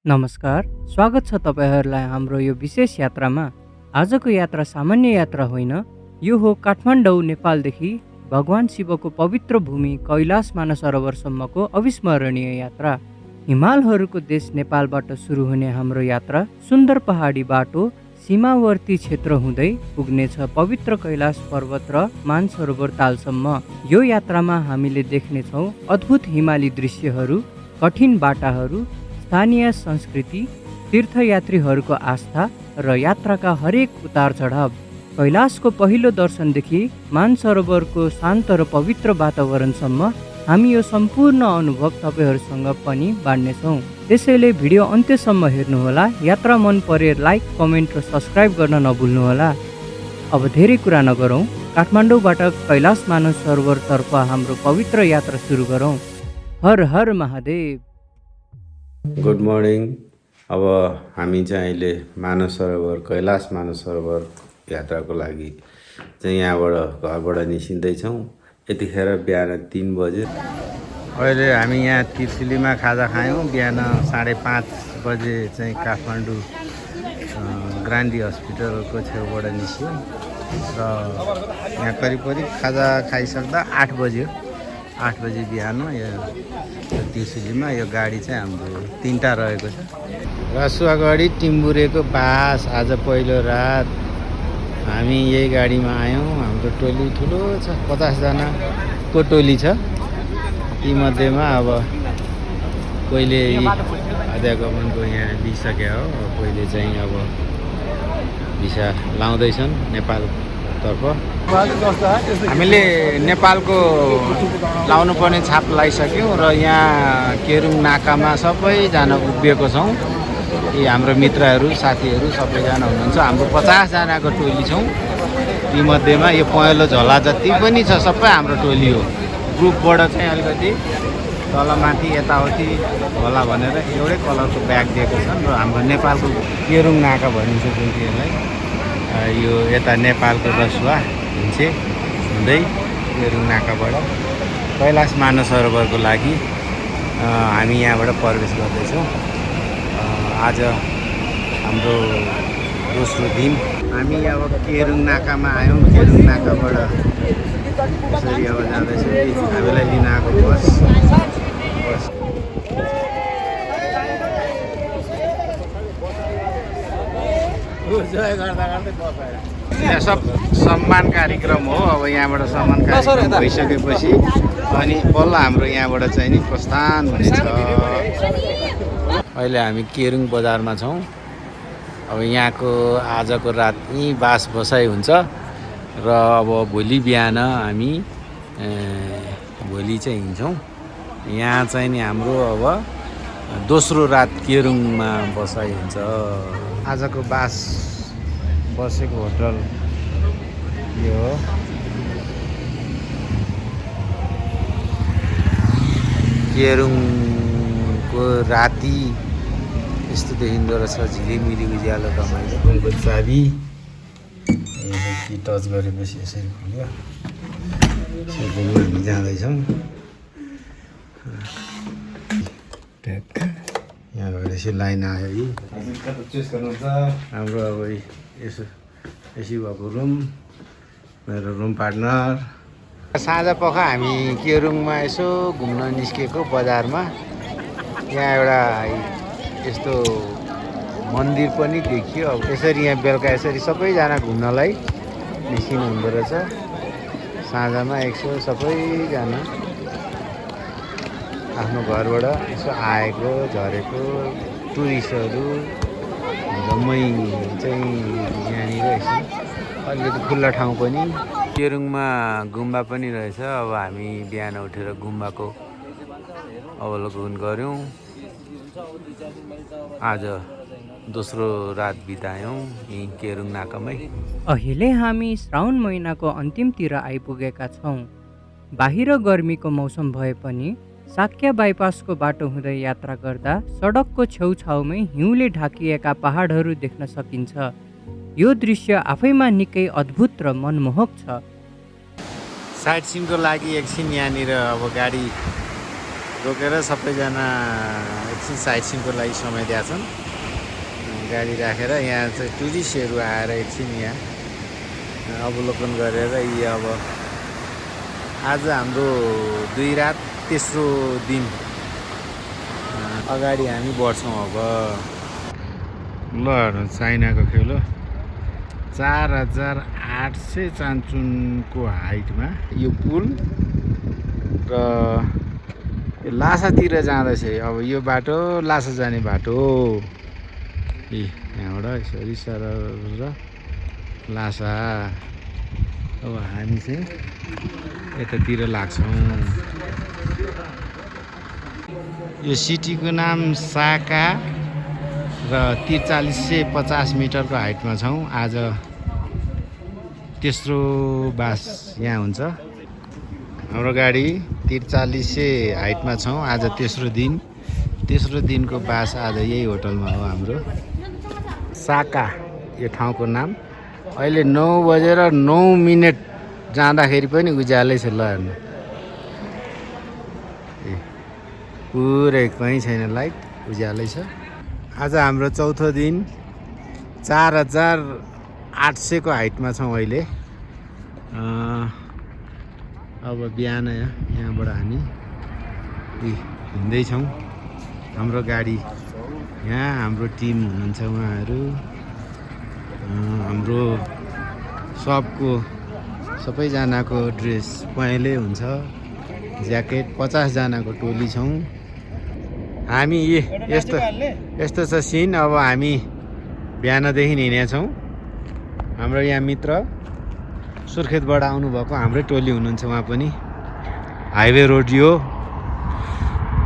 नमस्कार, स्वागत छ तपाईहरुलाई हाम्रो यो विशेष यात्रामा। आजको यात्रा सामान्य यात्रा होइन, यो हो काठमाडौँ नेपालदेखि भगवान शिवको पवित्र भूमि कैलाश मानसरोवरसम्मको अविस्मरणीय यात्रा। हिमालहरूको देश नेपालबाट सुरु हुने हाम्रो यात्रा सुन्दर पहाडी बाटो, सीमावर्ती क्षेत्र हुँदै पुग्नेछ पवित्र कैलाश पर्वत र मानसरोवर तालसम्म। यो यात्रामा हामीले देख्नेछौँ अद्भुत हिमाली दृश्यहरू, कठिन बाटाहरू, स्थानीय संस्कृति, तीर्थयात्रीहरूको आस्था र यात्राका हरेक उतार चढाव। कैलाशको पहिलो दर्शनदेखि मानसरोवरको शान्त र पवित्र वातावरणसम्म हामी यो सम्पूर्ण अनुभव तपाईहरूसँग पनि बाँड्नेछौँ। त्यसैले भिडियो अन्त्यसम्म हेर्नुहोला। यात्रा मन परे लाइक, कमेन्ट र सब्सक्राइब गर्न नभुल्नुहोला। अब धेरै कुरा नगरौँ, काठमाडौँबाट कैलाश मानसरोवरतर्फ हाम्रो पवित्र यात्रा सुरु गरौँ। हर हर महादेव। Good morning. अब हामी चाहिँ अहिले मानसरोवर कैलाश मानसरोवर यात्राको लागि चाहिँ यहाँबाट घरबाट निस्किँदैछौँ। यतिखेर बिहान 3 बजे। अहिले हामी यहाँ तिर्सिलीमा खाजा खायौँ। बिहान 5:30 बजे चाहिँ काठमाडौँ ग्रान्डी हस्पिटलको छेउबाट निस्क्यौँ र यहाँ करिब खाजा खाइसक्दा 8 बज्यो। 8 बजी बिहान यो तिर्सिलीमा यो गाडी चाहिँ हाम्रो 3टा रहेको छ। रसुवागढी टिम्बुरेको बास। आज पहिलो रात हामी यही गाडीमा आयौँ। हाम्रो टोली ठुलो छ, 50 जनाको टोली छ। तीमध्येमा अब कोहीले आध्यागमनको यहाँ लिइसक्यो हो, कोहीले चाहिँ अब भिसा लाउँदैछन् नेपालतर्फ। हामीले नेपालको लाउनुपर्ने छाप लगाइसक्यौँ र यहाँ केरुङ नाकामा सबैजना उभिएको छौँ। यी हाम्रो मित्रहरू, साथीहरू सबैजना हुनुहुन्छ। हाम्रो 50 जनाको टोली छौँ। तीमध्येमा यो पहेँलो झोला जति पनि छ सबै हाम्रो टोली हो। ग्रुपबाट चाहिँ अलिकति तलमाथि यताउति होला भनेर एउटै कलरको ब्याग दिएको छन् र हाम्रो नेपालको केरुङ नाका भनिन्छ जुन त्यसलाई, यो यता नेपालको रसुवा हिँड्छे हुँदै केरुङ नाकाबाट कैलाश मानसरोवरको लागि हामी यहाँबाट प्रवेश गर्दैछौँ। आज हाम्रो दोस्रो दिन। हामी अब केरुङ नाकामा आयौँ। केरुङ नाकाबाट यसरी अब जाँदैछौँ। हामीलाई लिन आएको बस यहाँ सब सम्मान कार्यक्रम हो। अब यहाँबाट सम्मान कार्यक्रम भइसकेपछि अनि बल्ल हाम्रो यहाँबाट चाहिँ नि प्रस्थान हुनेछ। अहिले हामी केरुङ बजारमा छौँ। अब यहाँको आजको रात यहीँ बास बसाइ हुन्छ र अब भोलि बिहान हामी भोलि चाहिँ हिँड्छौँ। यहाँ चाहिँ नि हाम्रो अब दोस्रो रात केरुङमा बसाइ हुन्छ। आजको बास बसेको होटल यो हो। केरुङको राति यस्तो देखिँदो रहेछ, झिलिमिली उज्यालो रमाइलो। रुमको चाबी कि टच गरेपछि यसरी खुल्यो। हामी जाँदैछौँ। यहाँबाट यसो लाइन आयो। यी हाम्रो अब यसो यसो भएको रुम, मेरो रुम पार्टनर। साँझ पख हामी केरुङमा यसो घुम्न निस्केको बजारमा। यहाँ एउटा यस्तो मन्दिर पनि देखियो। अब यसरी यहाँ बेलुका यसरी सबैजना घुम्नलाई निस्किनु हुँदो रहेछ। साँझमा यसो सबैजना आफ्नो घरबाट यसो आएको झरेको टुरिस्टहरू जम्मै चाहिँ यहाँनिर यसो अलिकति खुल्ला ठाउँ पनि। केरुङमा गुम्बा पनि रहेछ। अब हामी बिहान उठेर गुम्बाको अवलोकन गऱ्यौँ। आज दोस्रो रात बितायौँ यहीँ केरुङ नाकामै। अहिले हामी श्रावण महिनाको अन्तिमतिर आइपुगेका छौँ। बाहिर गर्मीको मौसम भए पनि साक्य बाइपासको बाटो हुँदै यात्रा गर्दा सडकको छेउछाउमै हिउँले ढाकिएका पहाडहरू देख्न सकिन्छ। यो दृश्य आफैमा निकै अद्भुत र मनमोहक छ। साइट सिनको लागि एकछिन यहाँनिर अब गाडी रोकेर सबैजना एकछिन साइट सिनको लागि समय दिएका छन्। गाडी राखेर यहाँ चाहिँ टुरिस्टहरू आएर एकछिन यहाँ अवलोकन गरेर यी अब आज हाम्रो 2 रात तेस्रो दिन अगाडि हामी बढ्छौँ। अब ल चाइनाको खेल 4800 चान्चुनको हाइटमा यो पुल र यो लासातिर जाँदैछ। अब यो बाटो लासा जाने बाटो हो। यहाँबाट यसरी सरर लासा। अब हामी चाहिँ यतातिर लाग्छौँ। यो सिटीको नाम साका र 4350 मिटरको हाइटमा छौँ। आज तेस्रो बास यहाँ हुन्छ। हाम्रो गाडी 4300 हाइटमा छौँ। आज तेस्रो दिनको बास आज यही होटलमा हो हाम्रो। साका यो ठाउँको नाम। अहिले 9:09 जाँदाखेरि पनि उज्यालै छ। ल हेर्नु पुरै कहीँ छैन लाइट, उज्यालै छ। आज हाम्रो चौथो दिन 4800 को हाइटमा छौँ अहिले। अब बिहान यहाँबाट हामी हिँड्दैछौँ। हाम्रो गाडी यहाँ हाम्रो टिम हुनुहुन्छ। उहाँहरू हाम्रो सबैजनाको ड्रेस पहेँलै हुन्छ, ज्याकेट। 50 जनाको टोली छौँ हामी। यस्तो छ सिन। अब हामी बिहानदेखि हिँडेछौँ। हाम्रो यहाँ मित्र सुर्खेतबाट आउनुभएको हाम्रै टोली हुनुहुन्छ। उहाँ पनि हाइवे रोड यो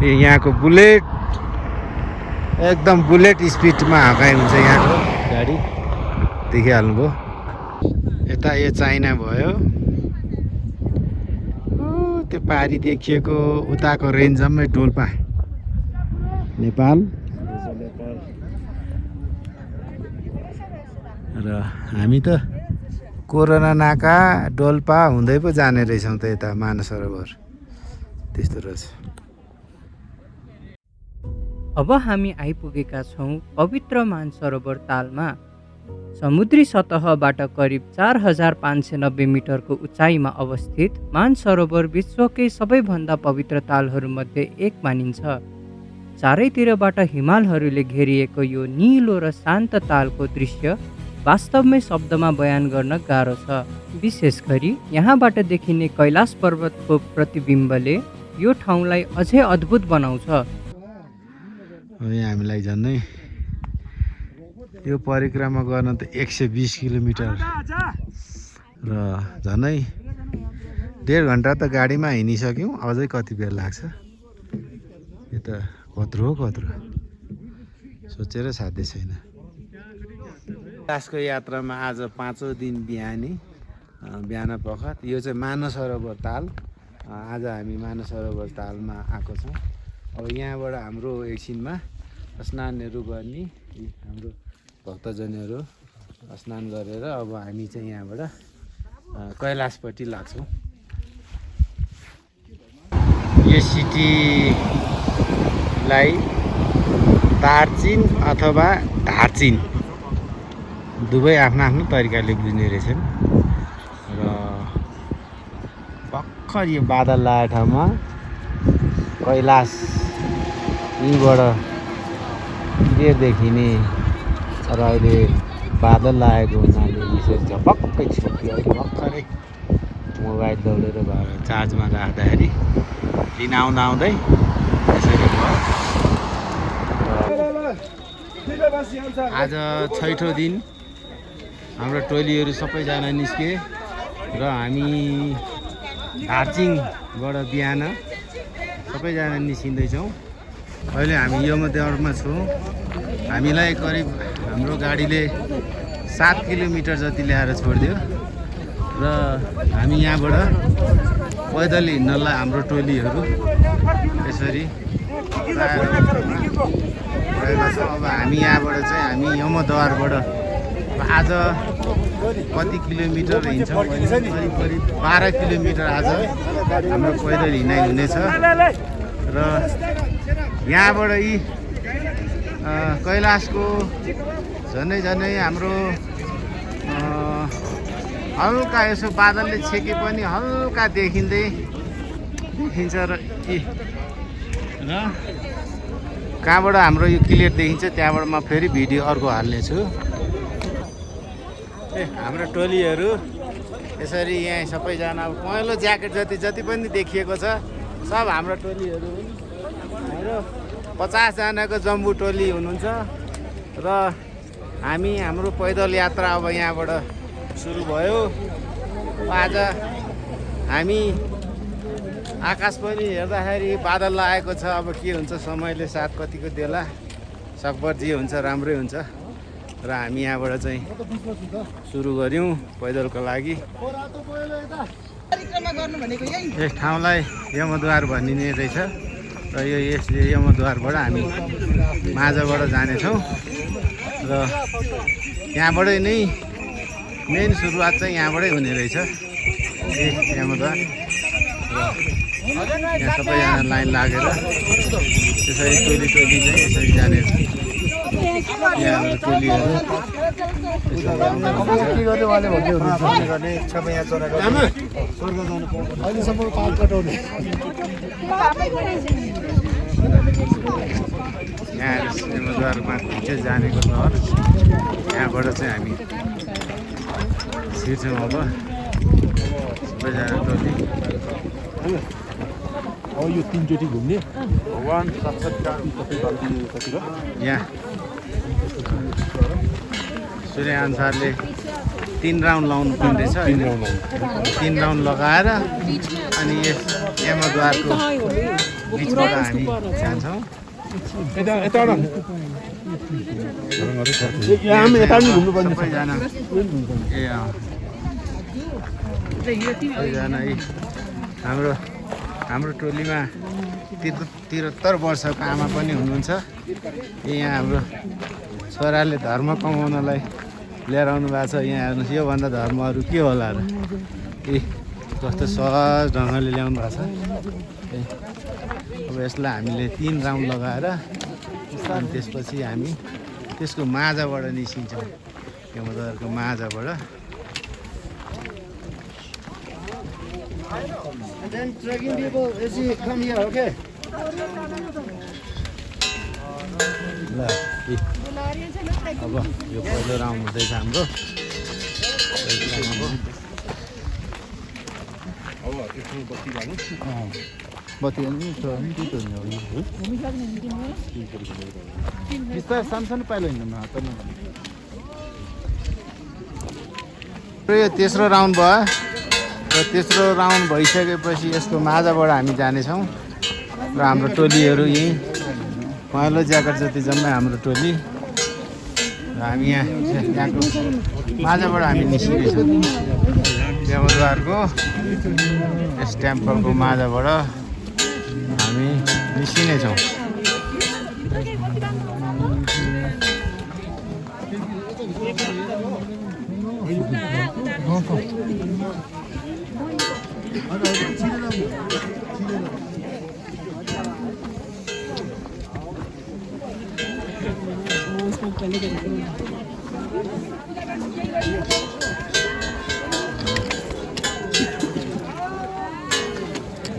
यहाँको बुलेट एकदम बुलेट स्पिडमा हाकाइ हुन्छ यहाँको गाडी, देखिहाल्नुभयो। यता यो चाइना भयो। त्यो पारी देखिएको उताको रेन्ज जम्मै डोल्पा नेपाल। र हामी त कोरोना नाका डोल्पा हुँदै पो जाने रहेछौँ त यता मानसरोवर। त्यस्तो रहेछ। अब हामी आइपुगेका छौँ पवित्र मानसरोवर तालमा। समुद्री सतहबाट करिब 4590 मिटरको उचाइमा अवस्थित मानसरोवर विश्वकै सबैभन्दा पवित्र तालहरूमध्ये एक मानिन्छ। चारैतिरबाट हिमालहरूले घेरिएको यो निलो र शान्त तालको दृश्य वास्तवमै शब्दमा बयान गर्न गाह्रो छ। विशेष गरी यहाँबाट देखिने कैलाश पर्वतको प्रतिबिम्बले यो ठाउँलाई अझै अद्भुत बनाउँछ। हामीलाई झन्नै यो परिक्रमा गर्न त 120 किलोमिटर र झन्नै 1.5 घन्टा त गाडीमा हिँडिसक्यौँ। अझै कति बेर लाग्छ यो त कत्रो सोचेर साध्य छैन। कैलाशको यात्रामा आज 5औं दिन बिहान पखत यो चाहिँ मानसरोवर ताल। आज हामी मानसरोवर तालमा आएको छौँ। अब यहाँबाट हाम्रो एकछिनमा स्नानहरू गर्ने हाम्रो भक्तजनहरू स्नान गरेर अब हामी चाहिँ यहाँबाट कैलाशपट्टि लाग्छौँ। यो सिटीलाई तारचिन अथवा ढारचिन दुवै आफ्नो तरिकाले बुझ्ने रहेछन्। र भर्खर यो बादल लागेको ठाउँमा कैलाश यहीँबाट क्लियर देखिने। र अहिले बादल लागेको हुनाले यसरी झपक्कै छोप्यो। अहिले भर्खरै मोबाइल दौडेर चार्जमा राख्दाखेरि लिन आउँदै यसरी भयो। आज 6ठो दिन हाम्रो टोलीहरू सबैजना निस्के र हामी दार्जिलिङबाट बिहान सबैजना निस्किँदैछौँ। अहिले हामी यमदेवरमा छौँ। हामीलाई करिब हाम्रो गाडीले 7 किलोमिटर जति ल्याएर छोडिदियो र हामी यहाँबाट पैदल हिँड्नलाई हाम्रो टोलीहरू यसरी गएका छौँ। अब हामी यहाँबाट चाहिँ हामी यमद्वारबाट आज कति किलोमिटर हिँड्छौँ भने करिब 12 किलोमिटर आज हाम्रो पैदल हिँडाइ हुनेछ। र र यहाँबाट यी कैलाशको झन्डै झन्डै हाम्रो हल्का यसो बादलले छेके पनि हल्का देखिन्छ र कहाँबाट हाम्रो यो क्लियर देखिन्छ त्यहाँबाट म फेरि भिडियो अर्को हाल्नेछु। हाम्रो टोलीहरू यसरी यहाँ सबैजना अब पहेँलो ज्याकेट जति पनि देखिएको छ सब हाम्रो टोलीहरू हुन्। हाम्रो 50 जनाको जम्बू टोली हुनुहुन्छ र हाम्रो पैदल यात्रा अब यहाँबाट सुरु भयो। आज हामी आकाश पनि हेर्दाखेरि बादल लागेको छ। अब के हुन्छ समयले साथ कतिको देला सकभर जे हुन्छ राम्रै हुन्छ र हामी यहाँबाट चाहिँ सुरु गऱ्यौँ पैदलको लागि। यस ठाउँलाई यमद्वार भनिने रहेछ र यस यमद्वारबाट हामी माझबाट जानेछौँ र यहाँबाटै नै मेन सुरुवात चाहिँ यहाँबाटै हुने रहेछ यमद्वार। यहाँ सबैजना लाइन लागेर त्यसरी टोली चाहिँ यसरी जानेछ। यहाँ हाम्रो टोलीहरू यहाँ यमद्वारमा चाहिँ जानेको रहर यहाँबाट चाहिँ हामी छिर्छौँ। अब सबैजना टोली यो 3 चोटि घुम्ने यहाँ सूर्य अनुसारले 3 राउन्ड लाउनु पर्नेछ। 3 राउन्ड लगाएर अनि यस यमद्वारको बिचबाट हामी जान्छौँ। सबैजना हाम्रो टोलीमा 73 वर्षको आमा पनि हुनुहुन्छ। यहाँ हाम्रो छोराले धर्म कमाउनलाई लिएर आउनु भएको छ। यहाँ हेर्नुहोस् योभन्दा धर्महरू के होला र कस्तो सहज ढङ्गले ल्याउनु भएको छ। अब यसलाई हामीले 3 राउन्ड लगाएर अनि त्यसपछि हामी त्यसको माझबाट निस्किन्छौँ। यमद्वारको माझबाट And then trekking people, as you come here, okay? ल अब यो पहिलो राउन्ड हुँदैछ हाम्रो। बिस्तारै सानो पाइलो हिँड्नु यो तेस्रो राउन्ड भयो र तेस्रो राउन्ड भइसकेपछि यसको माझबाट हामी जानेछौँ र हाम्रो टोलीहरू यहीँ पहेँलो ज्याकेट जति जम्मै हाम्रो टोली र हामी यहाँको माझबाट हामी निस्किनेछौँ। यमद्वारको यस टेम्पलको माझबाट हामी निस्किनेछौँ।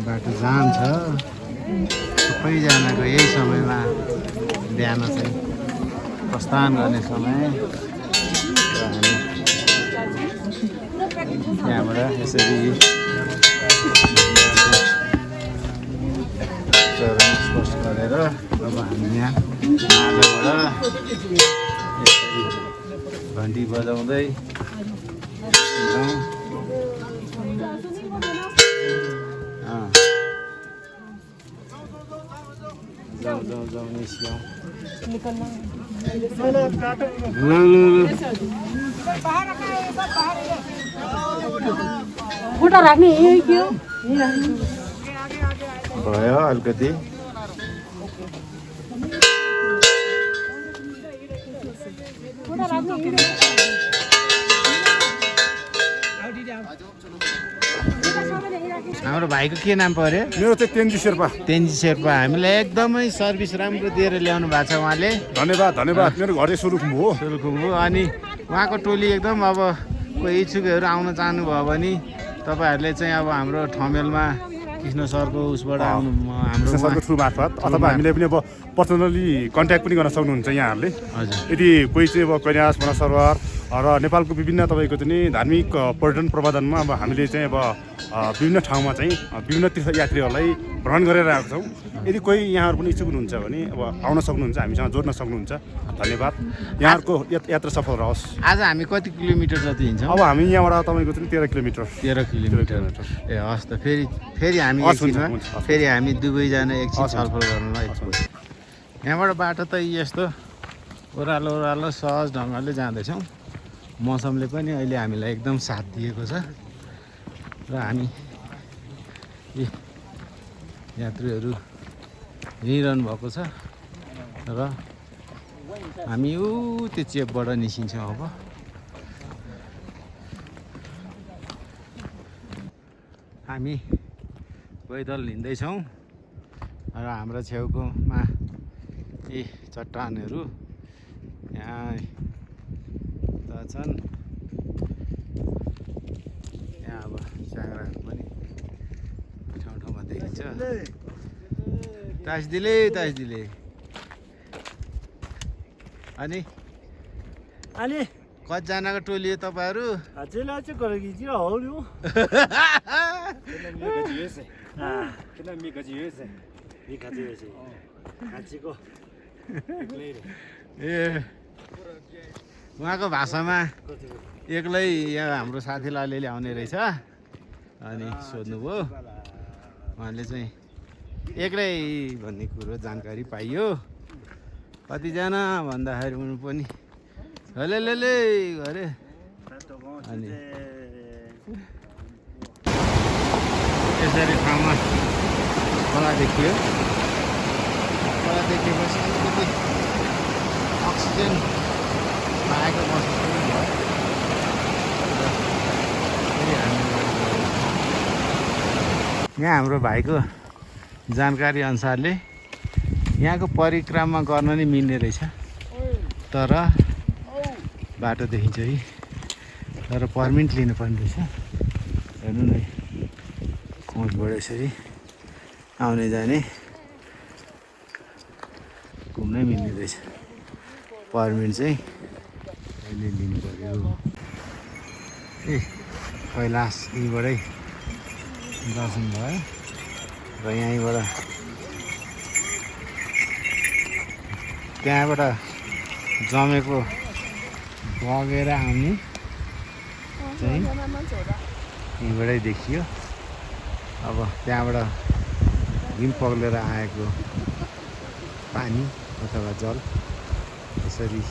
बाटो जाम छ। सबैजनाको यही समयमा बिहान चाहिँ प्रस्थान गर्ने समय र हामी यहाँबाट यसरी चरण स्पर्श गरेर अब हामी यहाँ माझबाट यसरी घन्टी बजाउँदै जाउँ निस्क्यौँ। फोटो राख्ने यही के हो भयो अलिकति फोटो राख्ने हाम्रो भाइको के नाम पर्यो? मेरो चाहिँ तेन्जी शेर्पा। तेन्जी शेर्पा। हामीलाई एकदमै सर्भिस राम्रो दिएर ल्याउनु भएको छ उहाँले। धन्यवाद धन्यवाद। मेरो घर चाहिँ सुरुखुम्बु हो। सुरुखुम्बु। अनि उहाँको टोली एकदम अब कोही इच्छुकहरू आउन चाहनुभयो भने तपाईँहरूले चाहिँ अब हाम्रो ठमेलमा कृष्ण सरको उसबाट आउनु हाम्रो सरको थ्रु मार्फत अथवा हामीले पनि अब पर्सनली कन्ट्याक्ट पनि गर्न सक्नुहुन्छ यहाँहरूले। हजुर। यदि कोही चाहिँ अब कैलाश मानसरोवर र नेपालको विभिन्न तपाईँको चाहिँ धार्मिक पर्यटन प्रबन्धनमा अब हामीले चाहिँ अब विभिन्न ठाउँमा चाहिँ विभिन्न तीर्थयात्रीहरूलाई भ्रमण गरेर आएको छौँ। यदि कोही यहाँहरू पनि इच्छुक हुनुहुन्छ भने अब आउन सक्नुहुन्छ, हामीसँग जोड्न सक्नुहुन्छ। धन्यवाद। यहाँहरूको यात्रा सफल रहोस्। आज हामी कति किलोमिटर जति हिँड्छौँ? अब हामी यहाँबाट तपाईँको चाहिँ 13 किलोमिटर। 13 किलोमिटर। ए हस् त। फेरि हामी एकछिनमा फेरि हामी दुवैजना एकछिन छलफल गर्नुलाई यहाँबाट बाटो त यस्तो ओह्रालो ओह्रालो सहज ढङ्गले जाँदैछौँ। मौसमले पनि अहिले हामीलाई एकदम साथ दिएको छ र हामी यात्रीहरू हिँडिरहनु भएको छ र हामी त्यो चेपबाट निस्किन्छौँ। अब हामी पैदल हिँड्दैछौँ र हाम्रो छेउकोमा यी चट्टानहरू यहाँ त छन्। यहाँ अब च्याङ्ग्राहरू पनि ठाउँ ठाउँमा देखिन्छ। तासदिले अनि कतिजनाको टोली हो तपाईँहरू? 这俩这个一好溜，跟那米个几月噻？米个几月噻？看几个？ ए उहाँको भाषामा एक्लै यहाँ हाम्रो साथीलाई अलिअलि आउने रहेछ अनि सोध्नुभयो। उहाँले चाहिँ एक्लै भन्ने कुरो जानकारी पाइयो। कतिजना भन्दाखेरि पनि हलेले गरे। अनि यसरी ठाउँमा खोला देखियो। खोला देखेपछि अलिकति अक्सिजन पाएको महसुस पनि भयो। यहाँ हाम्रो भाइको जानकारी अनुसारले यहाँको परिक्रमा गर्न नै मिल्ने रहेछ, तर बाटोदेखि चाहिँ तर पर्मिट लिनुपर्ने रहेछ। हेर्नु न कोचबाट यसरी आउने जाने घुम्नै मिल्ने रहेछ। पर्मिट चाहिँ अहिले लिनु पर्यो। ए कैलाश यहीँबाटै दर्शन भयो र यहीँबाट त्यहाँबाट जमेको बगेर आउने चाहिँ यहीँबाटै देखियो। अब त्यहाँबाट हिम पग्लेर आएको पानी अथवा जल यसरी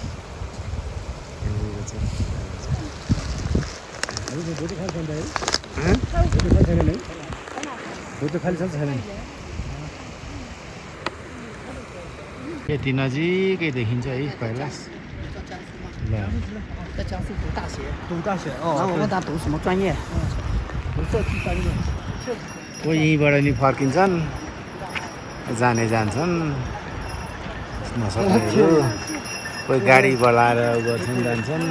यति नजिकै देखिन्छ है कैलाश। ल 在江苏读大学。读大学哦。然后我问他读什么专业？读设计专业。 कोही यहीँबाट नि फर्किन्छन्, जाने जान्छन् नसक्नेहरू, कोही गाडी बोलाएर गर्छन् जान्छन्।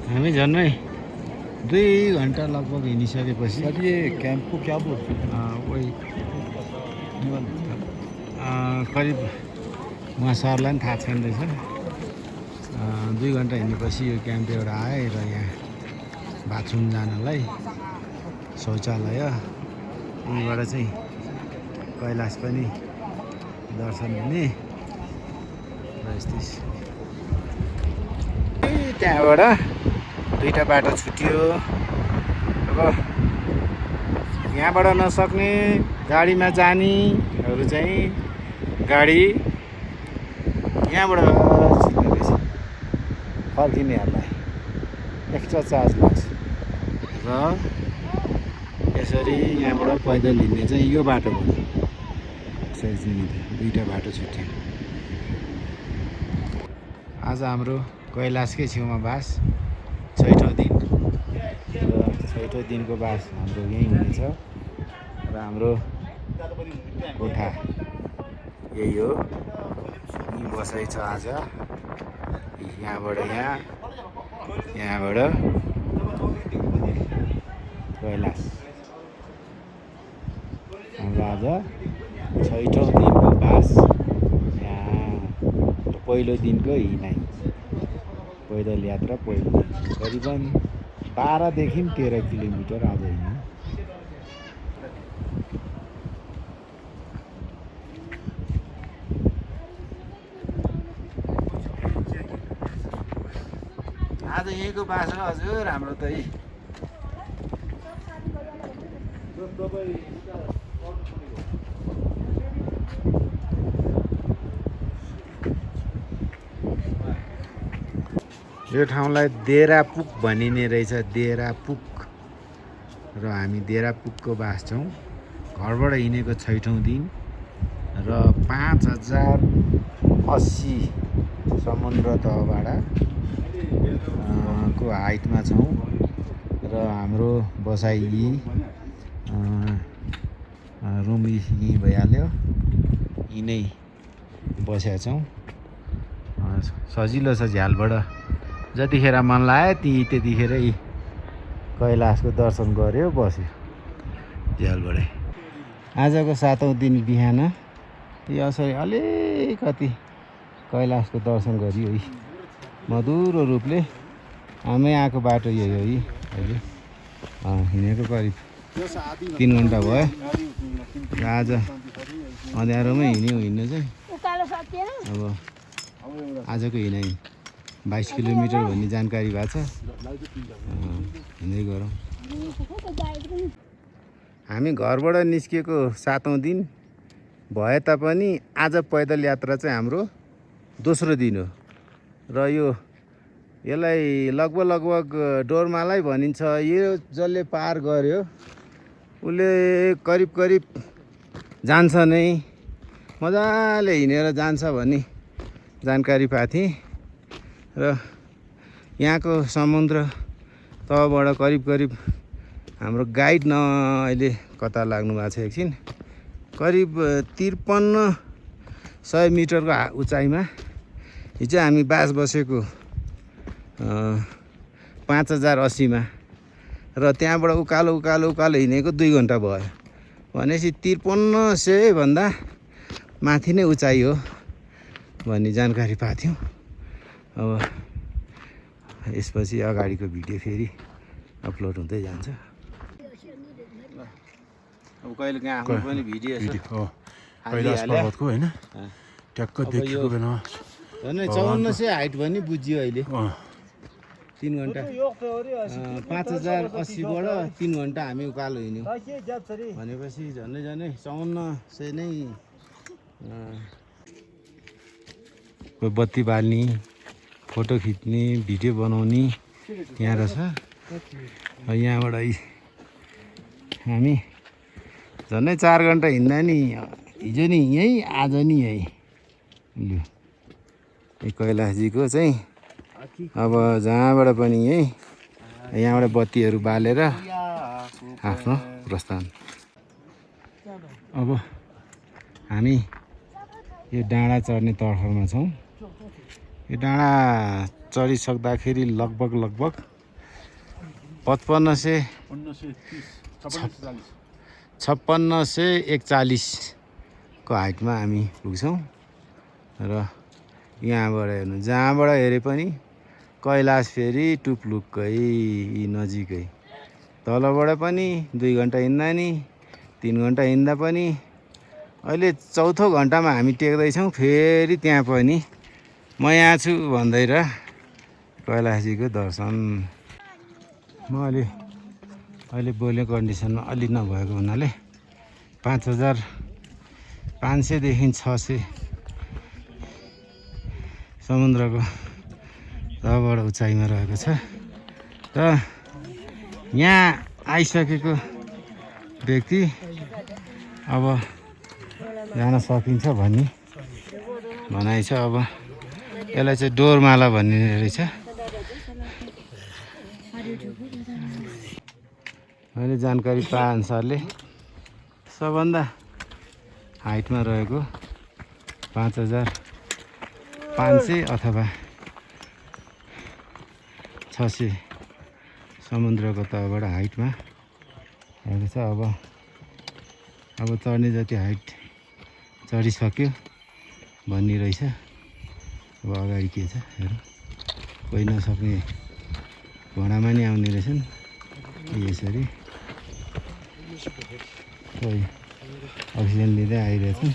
हामी झन्डै 2 घन्टा लगभग हिँडिसकेपछि ये कैंप को क्या बोलते हैं? वही करिब उहाँ सरलाई पनि थाहा छैन रहेछ। 2 घन्टा हिँडेपछि यो क्याम्प एउटा आयो र यहाँ बाथरुम जानलाई शौचालय, यहीँबाट चाहिँ कैलाश पनि दर्शन हुने र यस्तै। त्यहाँबाट 2टा बाटो छुट्यो। अब यहाँबाट नसक्ने गाडीमा जानेहरू चाहिँ गाडी यहाँबाट छिर्ने रहेछ। फर्किनेहरूलाई एक्स्ट्रा चार्ज लाग्छ र यसरी यहाँबाट पैदल हिँड्ने चाहिँ यो बाटोबाट यसरी चाहिँ 2टा बाटो छुट्यो। आज हाम्रो कैलाशकै छेउमा बास छैठौँ 6औं दिनको बास हाम्रो यहीँ हुनेछ र हाम्रो कोठा यही हो। यहीँ बसाइ छ आज। यहाँबाट यहाँ, यहाँबाट कैलाश। हाम्रो आज 6औं दिनको बास यहाँ र पहिलो दिनको हिँडाइ, पैदल यात्रा पहिलो दिन करिबन 12 देखि 13 किलोमिटर आज हिँड्यौँ। आज यहीँको बास हो हजुर हाम्रो त। यो ठाउँलाई देरापुक भनिने रहेछ, देरापुक। र हामी देरापुकको बास छौँ। घरबाट हिँडेको 6औं दिन र 5080 समुद्र तहबाट को हाइटमा छौँ र हाम्रो बसाइ रुम यहीँ भइहाल्यो। यहीँ नै बसेका छौँ। सजिलो छ, झ्यालबाट जतिखेर मन लाग्यो त्यतिखेरै कैलाशको दर्शन गऱ्यो, बस्यो झ्यालबाटै। आजको 7औं दिन बिहान यसरी अलिकति कैलाशको दर्शन गरियो। मधुरो रूपले हामी आएको बाटो यही हो। अहिले हिँडेको करिब 3 घन्टा भयो। र आज अँध्यारोमै हिँड्नु चाहिँ अब आजको हिँडाइ 22 किलोमिटर भन्ने जानकारी भएको छ। हिँड्दै गरौँ। हामी घरबाट निस्किएको 7औं दिन भए तापनि आज पैदल यात्रा चाहिँ हाम्रो दोस्रो दिन हो। र यसलाई लगभग डोरमालै भनिन्छ। यो जसले पार गर्यो उसले करिब जान्छ नै, मजाले हिँडेर जान्छ भन्ने जानकारी पाएको थिएँ। र यहाँको समुद्र तहबाट करिब हाम्रो गाइड अहिले कता लाग्नु भएको छ एकछिन, करिब 5300 मिटरको उचाइमा हिजो हामी बास बसेको 5080 मा। र त्यहाँबाट उकालो हिँडेको 2 घन्टा भयो। भनेपछि 5300 भन्दा माथि नै उचाइ हो भन्ने जानकारी पाएको थियौँ। अब यसपछि अगाडिको भिडियो फेरि अपलोड हुँदै जान्छ। अब कहिले काहीँ आफ्नो पनि भिडियो कैलाश पर्वतको होइन ट्याक्क देखिएको बेलामा झन् 5400 हाइट पनि बुझियो अहिले। 3 घन्टा 5080बाट 3 घन्टा हामी उकालो हिँड्यौँ भनेपछि झन्डै 5400 नै। कोही बत्ती बाल्ने, फोटो खिच्ने, भिडियो बनाउने यहाँ रहेछ। यहाँबाट हामी झन्डै 4 घन्टा हिँड्दा नि हिजो नि यहीँ, आज नि यहीँ। लु कैलाशजीको चाहिँ अब जहाँबाट पनि यहीँ, यहाँबाट बत्तीहरू बालेर आफ्नो प्रस्थान। अब हामी यो डाँडा चढ्ने तर्खरमा छौँ। यो डाँडा चढिसक्दाखेरि लगभग 5641 को हाइटमा हामी पुग्छौँ। र यहाँबाट हेर्नु, जहाँबाट हेरे पनि कैलाश फेरि टुप्लुक्कै नजिकै। तलबाट पनि 2 घन्टा हिँड्दा नि, 3 घन्टा हिँड्दा पनि। अहिले 4औं घन्टामा हामी टेक्दैछौँ। फेरि त्यहाँ पनि म यहाँ छु भन्दै र कैलाशजीको दर्शन। म अहिले बोलेको कन्डिसनमा अलि नभएको हुनाले 5500 देखि 600 समुद्रको तहबाट उचाइमा रहेको छ। र यहाँ आइसकेको व्यक्ति अब जान सकिन्छ भन्ने भनाइ छ। अब यसलाई चाहिँ डोरमाला भन्ने रहेछ। मैले जानकारी पाएअनुसारले सबभन्दा हाइटमा रहेको 5500 अथवा 600 समुद्रको तलबाट हाइटमा रहेको छ। अब चढ्ने जति हाइट चढिसक्यो भन्ने रहेछ। अब अगाडि के छ हेरौँ। कोही नसक्ने घोडामा नि आउने रहेछन् यसरी। कोही अक्सिजन लिँदै आइरहेछन्।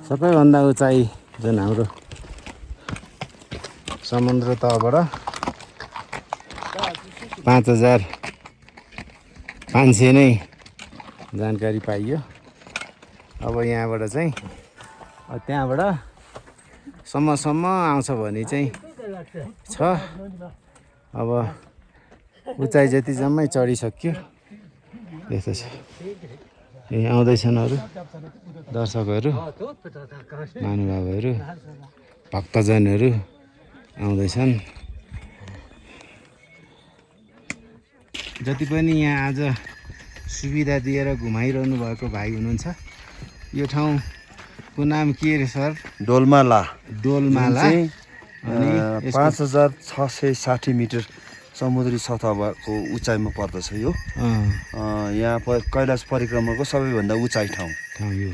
सबैभन्दा उचाइ जुन हाम्रो समुद्र तलबाट 5500 नै जानकारी पाइयो। अब यहाँबाट चाहिँ त्यहाँबाट सम्मसम्म आउँछ भने चाहिँ छ। अब उचाइ जति जम्मै चढिसक्यो यस्तो छ। यही आउँदैछन् अरू दर्शकहरू, महानुभावहरू, भक्तजनहरू आउँदैछन्। जति पनि यहाँ आज सुविधा दिएर घुमाइरहनु भएको भाइ हुनुहुन्छ। यो ठाउँको नाम के अरे सर? डोलमाला। डोलमाला। अनि 5660 मिटर समुद्री सतहको उचाइमा पर्दछ यो। यहाँ कैलाश परिक्रमाको सबैभन्दा उचाइ ठाउँ यो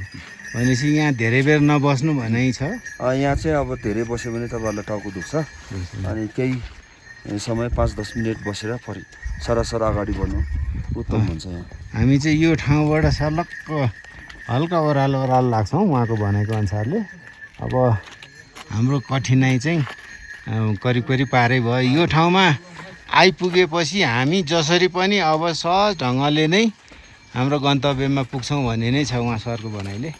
भनेपछि यहाँ धेरै बेर नबस्नु भनाइ छ। यहाँ चाहिँ अब धेरै बस्यो भने तपाईँहरूलाई टाउको दुख्छ। अनि केही समय 5-10 मिनट बसेर फेरि सरासर अगाडि बढ्नु उत्तम हुन्छ। यहाँ हामी चाहिँ यो ठाउँबाट सलक्क हल्का ओह्रालो लाग्छौँ उहाँको भनेको अनुसारले। अब हाम्रो कठिनाइ चाहिँ करिब पारै भयो। यो ठाउँमा आइपुगेपछि हामी जसरी पनि अब सहज ढङ्गले नै हाम्रो गन्तव्यमा पुग्छौँ भन्ने नै छ उहाँ सरको भनाइले।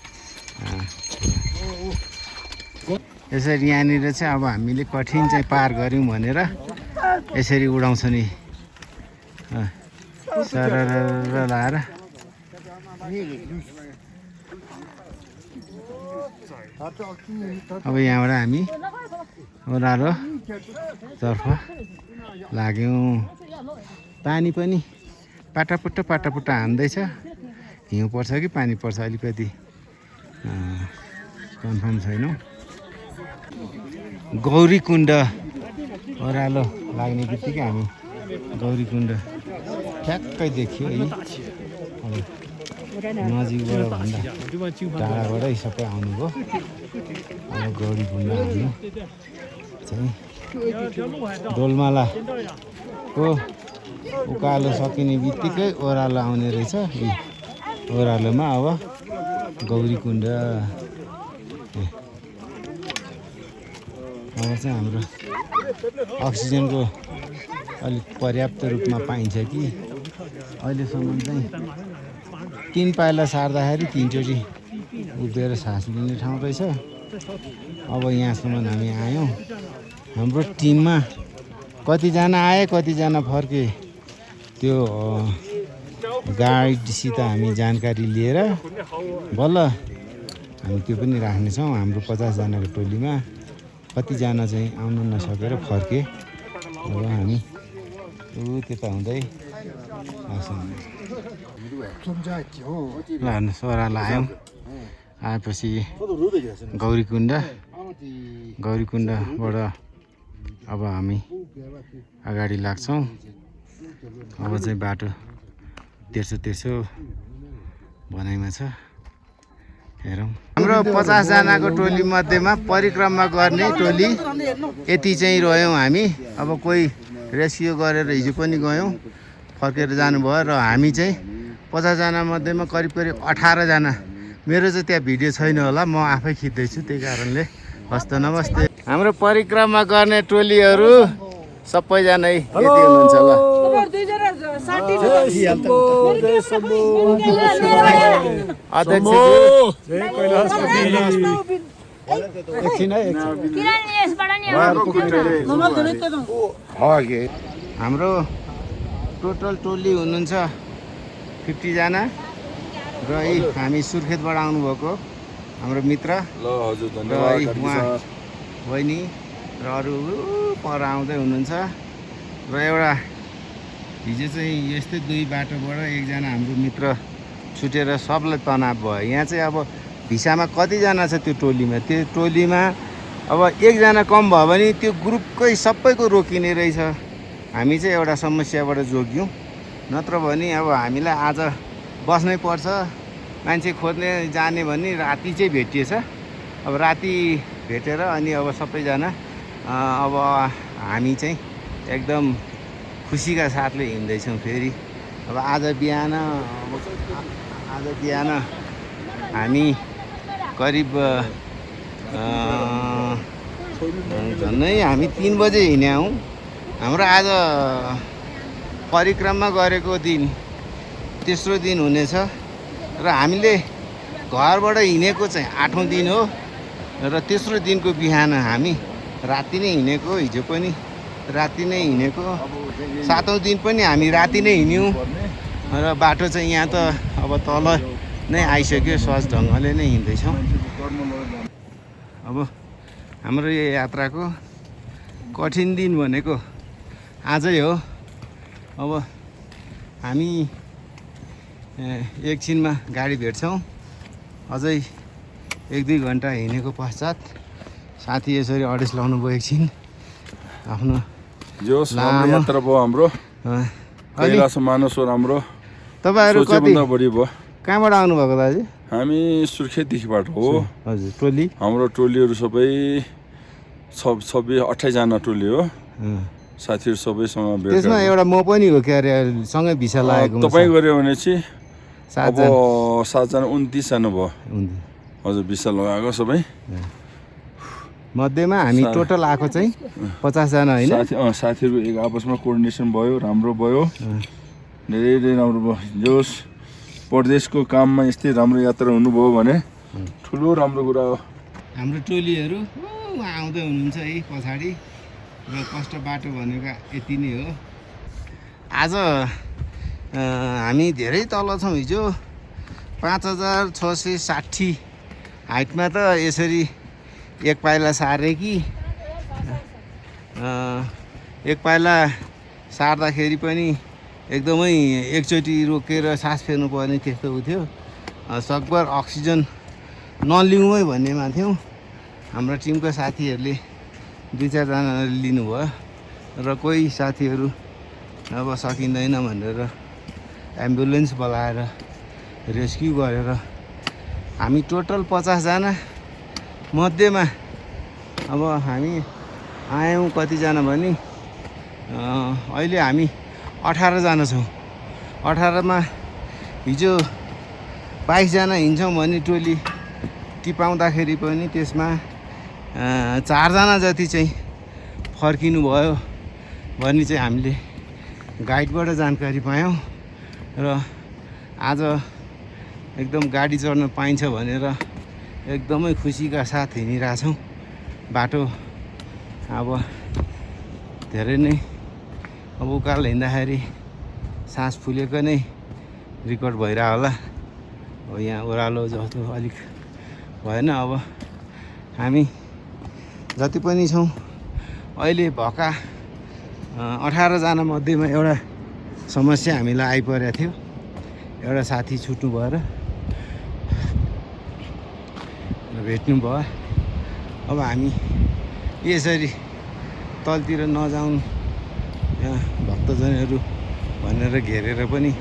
यसरी यहाँनिर चाहिँ अब हामीले कठिन चाहिँ पार गऱ्यौँ भनेर यसरी उडाउँछ नि सरर लाएर। अब यहाँबाट हामी ओह्रालो तर्फ लाग्यौँ। पानी पनि पाटापुट्टा हान्दैछ। हिउँ पर्छ कि पानी पर्छ अलिकति कन्फर्म छैनौँ। गौरीकुण्ड ओह्रालो लाग्ने बित्तिकै हामी गौरीकुण्ड ठ्याक्कै देखियो। है नजिकबाट भन्दा टाढाबाटै सबै आउनुभयो। अब गौरीकुण्ड हामी चाहिँ डोलमालाको उकालो सकिने बित्तिकै ओह्रालो आउने रहेछ। ओह्रालोमा अब गौरीकुण्ड। अब चाहिँ हाम्रो अक्सिजनको अलिक पर्याप्त रूपमा पाइन्छ कि अहिलेसम्म चाहिँ 3 पाइला सार्दाखेरि 3 चोटि उभिएर सास लिने ठाउँ रहेछ। अब यहाँसम्म हामी आयौँ। हाम्रो टिममा कतिजना आए कतिजना फर्के त्यो गाइडसित हामी जानकारी लिएर बल्ल हामी त्यो पनि राख्नेछौँ। हाम्रो 50 जनाको टोलीमा कतिजना चाहिँ आउनु नसकेर फर्के। अब हामी त्यता हुँदै हेर्नुहोस् ओह्रालो आयौँ। आएपछि गौरीकुण्डबाट अब हामी अगाडि लाग्छौँ। अब चाहिँ बाटो तेर्सो भनाइमा छ। हेरौँ। हाम्रो 50 जनाको टोली मध्येमा परिक्रमा गर्ने टोली यति चाहिँ रह्यौँ हामी। अब कोही रेस्क्यु गरेर हिजो पनि गयौँ, फर्केर जानुभयो। र हामी चाहिँ 50 जना मध्येमा करिब 18 जना। मेरो चाहिँ त्यहाँ भिडियो छैन होला, म आफै खिच्दैछु, त्यही कारणले। हस्त नमस्ते। हाम्रो परिक्रमा गर्ने टोलीहरू सबैजना यति हुनुहुन्छ ल। हाम्रो टोटल टोली हुनुहुन्छ 50 जना र हामी सुर्खेतबाट आउनुभएको हाम्रो मित्र ल हजुर र धन्यवाद कार्की उहाँ सर। बहिनी र अरू पर आउँदै हुनुहुन्छ र एउटा हिजो चाहिँ यस्तै दुई बाटोबाट एकजना हाम्रो मित्र छुटेर सबलाई तनाव भयो। यहाँ चाहिँ अब भिसामा कतिजना छ त्यो टोलीमा अब एकजना कम भयो भने त्यो ग्रुपकै सबैको रोकिने रहेछ। हामी चाहिँ एउटा समस्याबाट जोग्यौँ, नत्र भने अब हामीलाई आज बस्नै पर्छ। मान्छे खोज्ने जाने भने राति चाहिँ भेटिएछ। अब राति भेटेर अनि अब सबैजना अब हामी चाहिँ एकदम खुसीका साथले हिँड्दैछौँ फेरि। अब आज बिहान हामी करिब झन्डै हामी 3 बजे हिँड्या हौँ। हाम्रो आज परिक्रमा गरेको दिन तेस्रो दिन हुनेछ र हामीले घरबाट हिँडेको चाहिँ 8औँ दिन हो र तेस्रो दिनको बिहान हामी राति नै हिँडेको। हिजो पनि राति नै हिँडेको, 7औँ दिन पनि हामी राति नै हिँड्यौँ र बाटो चाहिँ यहाँ त अब तल नै आइसक्यो। सहज ढङ्गले नै हिँड्दैछौँ। अब हाम्रो यो यात्राको कठिन दिन भनेको आजै हो। अब हामी एकछिनमा गाडी भेट्छौँ। अझै 1-2 घन्टा हिँडेको पश्चात साथी यसरी अडेस लाउनु भयो एकछिन आफ्नो जोस् राम्रो यात्रा भयो हाम्रो। कैलाश मानसरोवर हाम्रो तपाईँहरू कति सोचेभन्दा बढी भयो। कहाँबाट आउनुभएको दाजु? हामी सुर्खेतदेखिबाट हो। हजुर, टोली हाम्रो टोलीहरू सबै 26-28 जना टोली हो। साथीहरू सबैसँग भेट त्यसमा एउटा म पनि हो के अरे सँगै भिसा लागेको तपाईँ गऱ्यो भने चाहिँ 7 अब जना 7 जना 29 जना भयो। हुन्छ। हजुर भिसा लगाएको सबै मध्येमा हामी टोटल आएको चाहिँ 50 जना होइन? साथीहरू एक आपसमा कोअर्डिनेसन भयो, राम्रो भयो, धेरै राम्रो भयो। जोस् परदेशको काममा यस्तै राम्रो यात्रा हुनुभयो भने ठुलो राम्रो कुरा हो। हाम्रो टोलीहरू आउँदै हुनुहुन्छ है पछाडि र कष्ट बाटो भनेको यति नै हो। आज हामी धेरै तल छौँ। हिजो 5660 हाइटमा त यसरी एक पाइला सारे कि एक पाइला सार्दाखेरि पनि एकदमै एकचोटि रोकेर सास फेर्नुपर्ने त्यस्तो हुन्थ्यो। सकभर अक्सिजन नलिउँ भन्नेमा थियौँ। हाम्रो टिमको साथीहरूले 2-4 जनाले लिनुभयो र कोही साथीहरू अब सकिँदैन भनेर एम्बुलेन्स बोलाएर रेस्क्यु गरेर हामी टोटल 50 जना मध्येमा अब हामी आयौँ कतिजना भने अहिले हामी 18 जना छौँ। 18 मा हिजो 22 जना हिँड्छौँ भने टोली टिपाउँदाखेरि पनि त्यसमा 4 जना जति चाहिँ फर्किनु भयो भन्ने चाहिँ हामीले गाइडबाट जानकारी पायौँ र आज एकदम गाडी चढ्न पाइन्छ भनेर एकदमै खुसीका साथ हिँडिरहेछौँ। बाटो अब धेरै नै अब उकालो हिँड्दाखेरि सास फुलेको नै रेकर्ड भइरह होला। अब यहाँ ओह्रालो जस्तो अलिक भएन। अब हामी जति पनि छौँ अहिले भएका 18 जना मध्येमा एउटा समस्या हामीलाई आइपरेको थियो। एउटा साथी छुट्नु भएर भेट्नु भयो। अब हामी यसरी तलतिर नजाउँ यहाँ भक्तजनहरू भनेर घेरेर पनि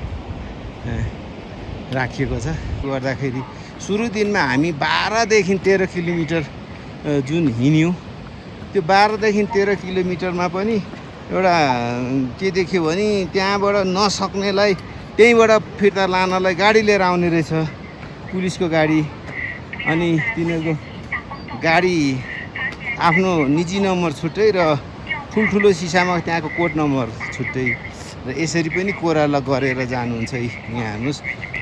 राखिएको छ। गर्दाखेरि सुरु दिनमा हामी 12देखि 13 किलोमिटर जुन हिँड्यौँ, त्यो 12देखि 13 किलोमिटरमा पनि एउटा के देख्यो भने त्यहाँबाट नसक्नेलाई त्यहीँबाट फिर्ता लानलाई गाडी लिएर आउने रहेछ, पुलिसको गाडी। अनि तिनीहरूको गाडी आफ्नो निजी नम्बर छुट्टै र ठुल्ठुलो सिसामा त्यहाँको कोड नम्बर छुट्टै र यसरी पनि कोराला गरेर जानुहुन्छ। यहाँ हेर्नुहोस्,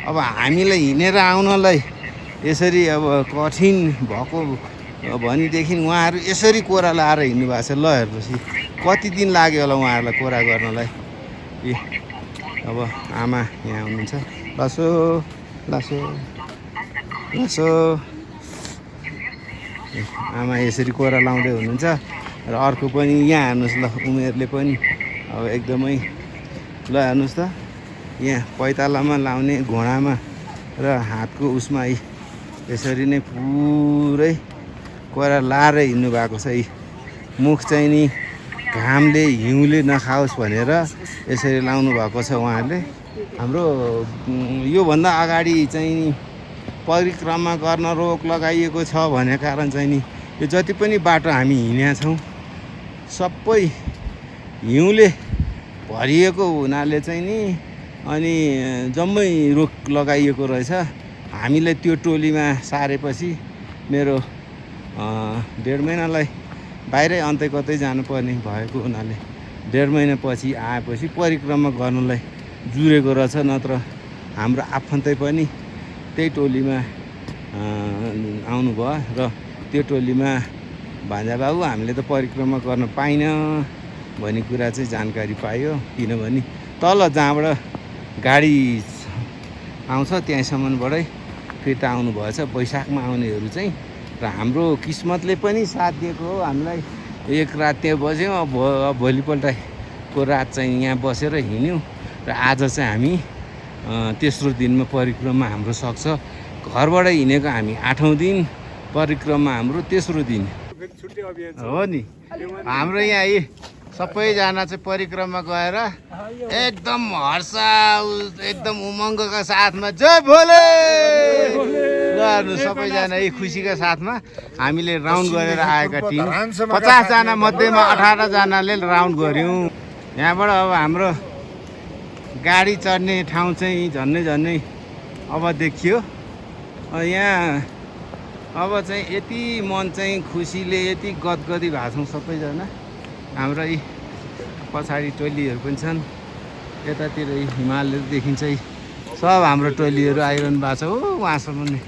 अब हामीलाई हिँडेर आउनलाई यसरी अब कठिन भएको भनेदेखि उहाँहरू यसरी कोरा लाएर हिँड्नु भएको छ। ल हेर्नुहोस् कति दिन लाग्यो होला उहाँहरूलाई कोरा गर्नलाई। अब आमा यहाँ हुनुहुन्छ। लासो लासो लासो आमा यसरी कोरा लाउँदै हुनुहुन्छ र अर्को पनि यहाँ हेर्नुहोस् ल उमेरले पनि अब एकदमै ल हेर्नुहोस् त यहाँ पैतालामा लाउने घोडामा र हातको उसमा यसरी नै पुरै कोरा लाएर हिँड्नु भएको छ। मुख चाहिँ नि घामले हिउँले नखाओस् भनेर यसरी लाउनु भएको छ उहाँहरूले। हाम्रो योभन्दा अगाडि चाहिँ नि परिक्रमा गर्न रोक लगाइएको छ भन्ने कारण चाहिँ नि यो जति पनि बाटो हामी हिँडेका छौँ सबै हिउँले भरिएको हुनाले चाहिँ नि अनि जम्मै रोक लगाइएको रहेछ। हामीलाई त्यो टोलीमा सारेपछि मेरो 1.5 महिनालाई बाहिरै अन्तै कतै जानुपर्ने भएको हुनाले 1.5 महिनापछि आएपछि परिक्रमा गर्नलाई जुरेको रहेछ। नत्र हाम्रो आफन्तै पनि त्यही टोलीमा आउनुभयो र त्यो टोलीमा भान्जा बाबु हामीले त परिक्रमा गर्न पाइनँ भन्ने कुरा चाहिँ जानकारी पायो। किनभने तल जहाँबाट गाडी आउँछ त्यहीँसम्मबाटै फिर्ता आउनु भएछ। वैशाखमा आउनेहरू चाहिँ र हाम्रो किस्मतले पनि साथ दिएको हो। हामीलाई एक रात त्यहाँ बस्यौँ। अब भोलिपल्टको रात चाहिँ यहाँ बसेर हिँड्यौँ र आज चाहिँ हामी तेस्रो दिनमा परिक्रमा हाम्रो सक्छ। घरबाट हिँडेको हामी 8औँ दिन, परिक्रमा हाम्रो तेस्रो दिन हो नि। हाम्रो यहाँ सबैजना चाहिँ परिक्रमा गएर एकदम हर्ष एकदम उमङ्गका साथमा जय भोले गर्नु सबैजना खुसीका साथमा हामीले राउन्ड गरेर आएका टिम 50 जना मध्येमा 18 जनाले राउन्ड गऱ्यौँ। यहाँबाट अब हाम्रो गाडी चढ्ने ठाउँ चाहिँ झन्नै अब देखियो। यहाँ अब चाहिँ यति मन चाहिँ खुसीले यति गदगदी भएको छौँ सबैजना। हाम्रो पछाडि टोलीहरू पनि छन्, यतातिर हिमालहरू देखिन्छ। सब हाम्रो टोलीहरू आइरहनु भएको छ हो उहाँसम्म नै।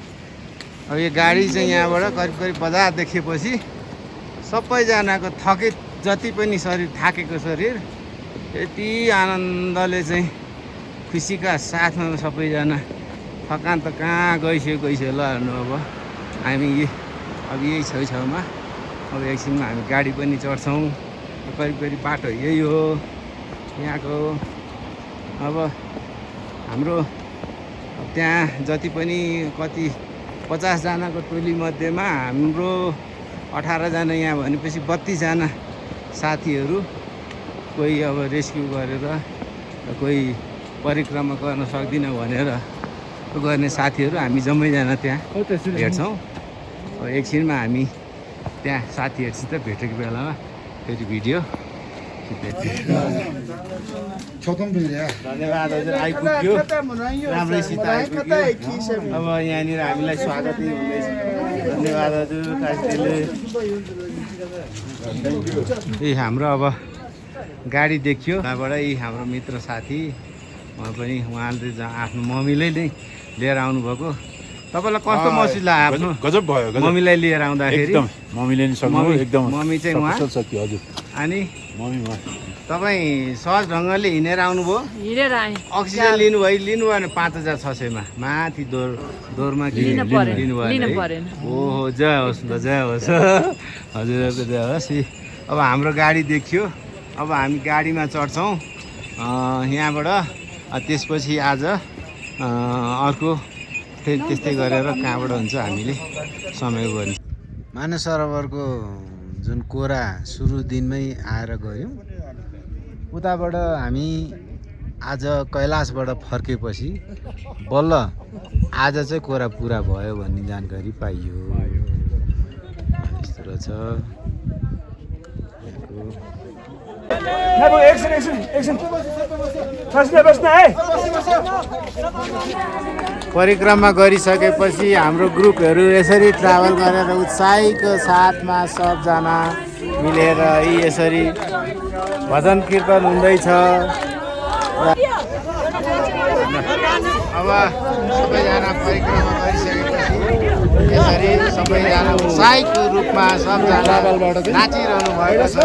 अब यो गाडी चाहिँ यहाँबाट करिब बजार देखेपछि सबैजनाको थकित जति पनि शरीर थाकेको शरीर यति आनन्दले चाहिँ खुसीका साथमा सबैजना थकान त कहाँ गइसक्यो ल हेर्नु। अब हामी अब यही छेउछाउमा अब एकछिनमा हामी गाडी पनि चढ्छौँ। करिब बाटो यही हो यहाँको। अब हाम्रो त्यहाँ जति पनि कति 50 जनाको टोली मध्येमा हाम्रो 18 जना यहाँ भनेपछि 32 जना साथीहरू, कोही अब रेस्क्यु गरेर कोही परिक्रमा गर्न सक्दिनँ भनेर गर्ने साथीहरू हामी जम्मैजना त्यहाँ भेट्छौँ। अब एकछिनमा हामी त्यहाँ साथीहरूसित भेटेको बेलामा फेरि भिडियो धन्यवाद हजुर, आइपुग्यो राम्रैसित आइपुग्यो। अब यहाँनिर हामीलाई स्वागत हुँदैछ। धन्यवाद हजुर काशीले। हाम्रो अब गाडी देखियो त्यहाँबाट हाम्रो मित्र साथी उहाँले आफ्नो मम्मीलाई नै लिएर आउनुभएको। तपाईँलाई कस्तो महसुस लाग्यो आफ्नो गजब भयो मम्मीलाई लिएर आउँदाखेरि? मम्मीले नि सक्नु एकदम मम्मी चाहिँ उहाँ हजुर। अनि मम्मी तपाईँ सहज ढङ्गले हिँडेर आउनुभयो? हिँडेर आएँ। अक्सिजन लिनु भएन 5600 माथि दोरमा लिनु परेन। ओहो जय होस् ल, जय होस् हजुरहरूको जय होस्। अब हाम्रो गाडी देखियो। अब हामी गाडीमा चढ्छौँ यहाँबाट। त्यसपछि आज अर्को त्यस्तै गरेर कहाँबाट हुन्छ हामीले समय गर्ने। मानस सरोवरको जुन कोरा सुरु दिनमै आएर गयौँ, उताबाट हामी आज कैलाशबाट फर्केपछि बल्ल आज चाहिँ कोरा पुरा भयो भन्ने जानकारी पाइयो। यस्तो रहेछ। परिक्रमा गरिसकेपछि हाम्रो ग्रुपहरू यसरी ट्राभल गरेर उत्साहीको साथमा सबजना मिलेर यसरी भजन कीर्तन हुँदैछ। अब सबैजना परिक्रमा गरिसकेपछि यसरी सबैजना उत्साहीको रूपमा सबजना नाचिरहनु भएको छ।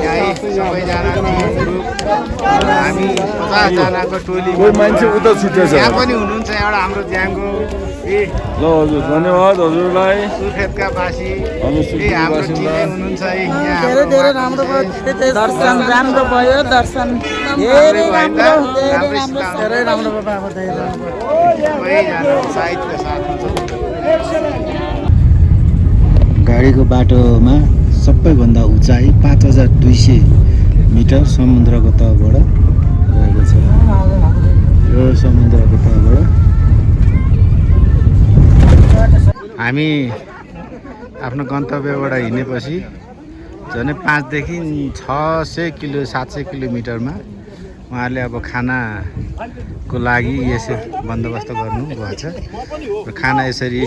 यहीँ सबैजना हामी 50 जनाको टोली मान्छे उता छुटेछ। यहाँ पनि हुनुहुन्छ एउटा हाम्रो ज्याङको ल हजुर धन्यवाद हजुरलाई। सुर्खेतका बासी सुर्खेत हाम्रो बासिन्दा। टिमै हुनुहुन्छ यहाँ धेरै धेरै राम्रो भयो दर्शन राम्रो भयो दर्शन धेरै राम्रो धेरै राम्रो भयो बाबा धेरै राम्रो सबैजना उत्साहितका साथमा छौँ। गाडीको बाटोमा सबैभन्दा उचाइ 5200 मिटर समुद्रको तहबाट गएको छ। यो समुद्रको तहबाट हामी आफ्नो गन्तव्यबाट हिँडेपछि झन् 5 देखि 600 किलो 700 किलोमिटरमा उहाँहरूले अब खानाको लागि यसो बन्दोबस्त गर्नु भएको छ र खाना यसरी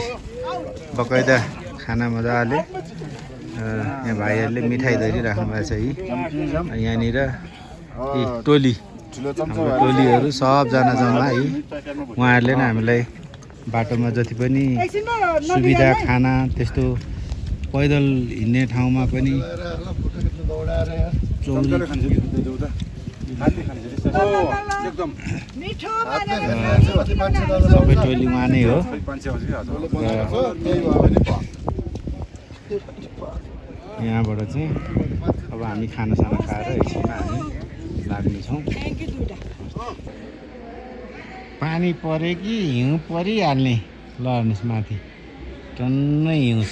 बकैदा खाना मजाले यहाँ भाइहरूले मिठाई धरिराख्नु भएको छ। यहाँनिर यी टोली हाम्रो टोलीहरू सबजना जम्मा है उहाँहरूले नै हामीलाई बाटोमा जति पनि सुविधा खाना त्यस्तो पैदल हिँड्ने ठाउँमा पनि सबै टोली उहाँ नै हो। यहाँबाट चाहिँ अब हामी खानासाना खाएर एकछिनमा हामी लाग्नेछौँ। पानी पऱ्यो कि हिउँ परिहाल्ने ल हेर्नुहोस् माथि टन्नै हिउँ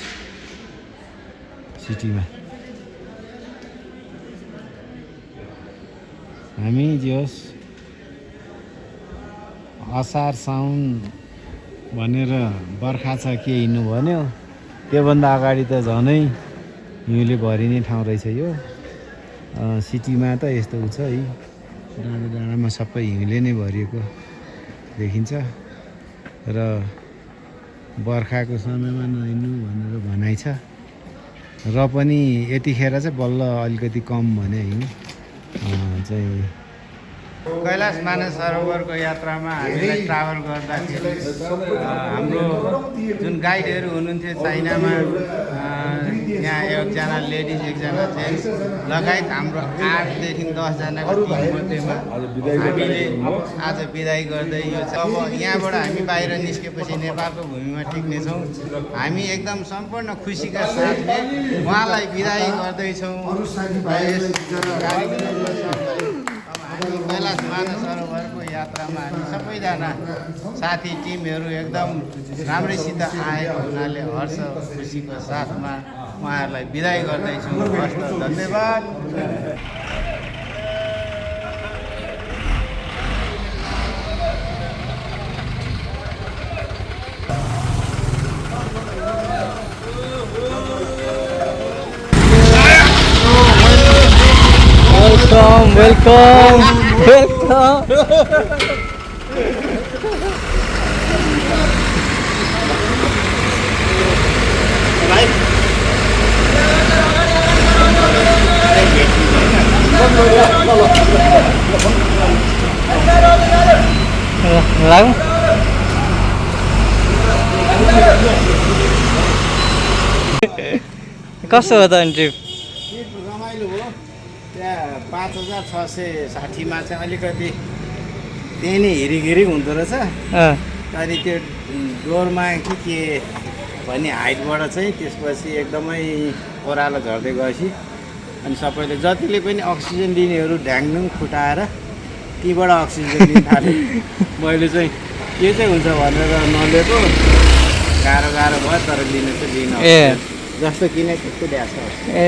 सिटीमा। हामी जोस् असार साउन भनेर बर्खा छ के हिँड्नु भन्यो त्योभन्दा अगाडि त झनै हिउँले भरिने ठाउँ रहेछ यो। सिटीमा त यस्तो छ है डाँडा डाँडामा सबै हिउँले नै भरिएको देखिन्छ र बर्खाको समयमा नहिँड्नु भनेर भनाइ छ र पनि यतिखेर चाहिँ बल्ल अलिकति कम भने हिउँ चाहिँ। कैलाश मानस सरोवरको यात्रामा हामीलाई ट्राभल गर्दाखेरि हाम्रो जुन गाइडहरू हुनुहुन्थ्यो चाइनामा यहाँ एकजना लेडिज एकजना जेन्ट्स लगायत हाम्रो 8 देखि 10 जनाको टिममध्येमा हामीले आज बिदाई गर्दै यो अब यहाँबाट हामी बाहिर निस्केपछि नेपालको भूमिमा टिक्नेछौँ। हामी एकदम सम्पूर्ण खुसीका साथले उहाँलाई बिदाई गर्दैछौँ। कैलाश मानस सरोवरको यात्रामा हामी सबैजना साथी टिमहरू एकदम राम्रैसित आएको हुनाले हर्ष खुसीको साथमा उहाँहरूलाई बिदाई गर्दैछौँ। हस्त धन्यवाद। Welcome welcome. लागौँ कस्तो हो त अनि ट्रिप? रमाइलो हो। त्यहाँ 5660मा चाहिँ अलिकति त्यही नै हिरिक हुँदो रहेछ। अनि त्यो डोरमा के भन्ने हाइटबाट चाहिँ त्यसपछि एकदमै ओह्रालो झर्दै गएपछि अनि सबैले जतिले पनि अक्सिजन लिनेहरू ढ्याङढुङ फुटाएर तीबाट अक्सिजन लिन थाले। मैले चाहिँ के चाहिँ हुन्छ भनेर नलिएको गाह्रो भयो तर लिन चाहिँ लिन जस्तो किने त्यस्तो ड्यास ए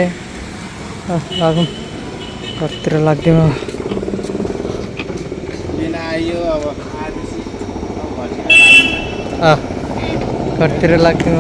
लागौँ कतिर लाग्यो लिन आइयो। अब आएपछि कतिर लाग्यो।